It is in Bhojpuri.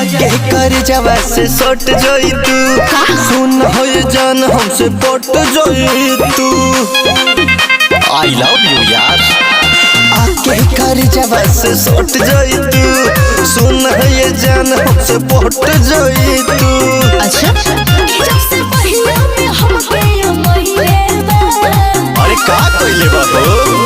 आके कर जवा से सट जई तू। सुन हो जान हमसे पट जई तू। I love you यार। आके कर जवा से सट जई तू, सुन हो जान हमसे पट जई तू। अच्छा। जब से पहिया में हमके महिले बा। अरे का कइले बा हो?